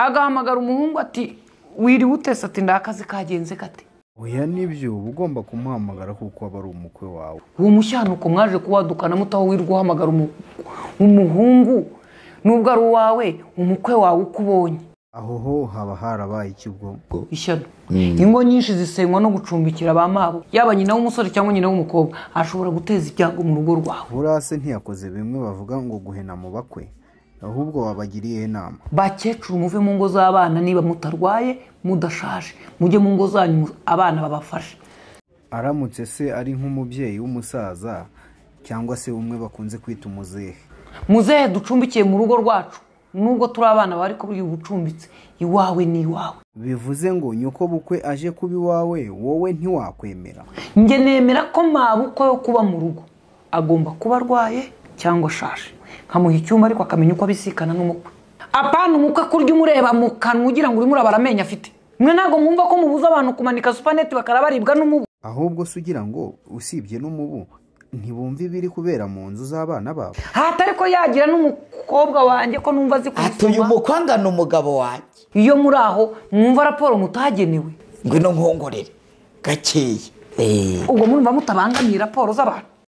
Agahamagara umuhungu ati wiriwe utese, ati ndakazi kagenze gate. Oya nibyo, uba ugomba kumuhamagara kuko aba ari umukwe wawe. Uwo mushyanuko mwaje kuwadukana mutaho wirirwa uhamagara umuhungu nubwo ari uwawe, umukwe wawe uko ubonye. Aho ho haba harabaye iki ubwo? Ishyano. Ingo nyinshi zisenywa no gucumbikira ba mabo, yaba nyina w'umusore cyangwa nyina w'umukobwa, ashobora guteza ibyago mu rugo rwawe. Burase ntiyakoze bimwe bavuga ngo guhena mu bakwe, ahubwo wabagiriye inama. Bakecuru muve mu ngo z'abana niba mutarwaye mudashaje, mujye mu ngo zanyu abana babafashe. Aramutse se ari nk'umubyeyi w'umusaza cyangwa se umwe bakunze kwita umuzehe. Muzehe ducumbikiye mu rugo rwacu, nubwo turi abana bari ko ubucumbitse, iwawe ni iwawe. Bivuze ngo nyoko bukwe aje kuba iwawe, wowe ntiwakwemera. Njye nemera ko mabukwe yo kuba mu rugo agomba kuba arwaye cyangwa ashaje, nkamuha icyuma ariko akamenya uko abisikana n'umukwe. Apana umukwe kurya umureba mu kanwa ugira ngo urimo urabara amenyo afite. Mwe ntabwo mwumva ko mubuza abantu kumanika supaneti bakarabaribwa n'umubu. Ahubwo se ugira ngo usibye n'umubu ntibumva ibiri kubera mu nzu z'abana babo. Hatari ko yagira n'umukobwa wanjye ko numva azi Ati uyu kubisoma. mukwe angana umugabo wanjye. Iyo muri aho mwumva raporo mutagenewe. Ngwino nkongorere gakeya. Ubwo murumva mutabangamiye raporo z'abantu.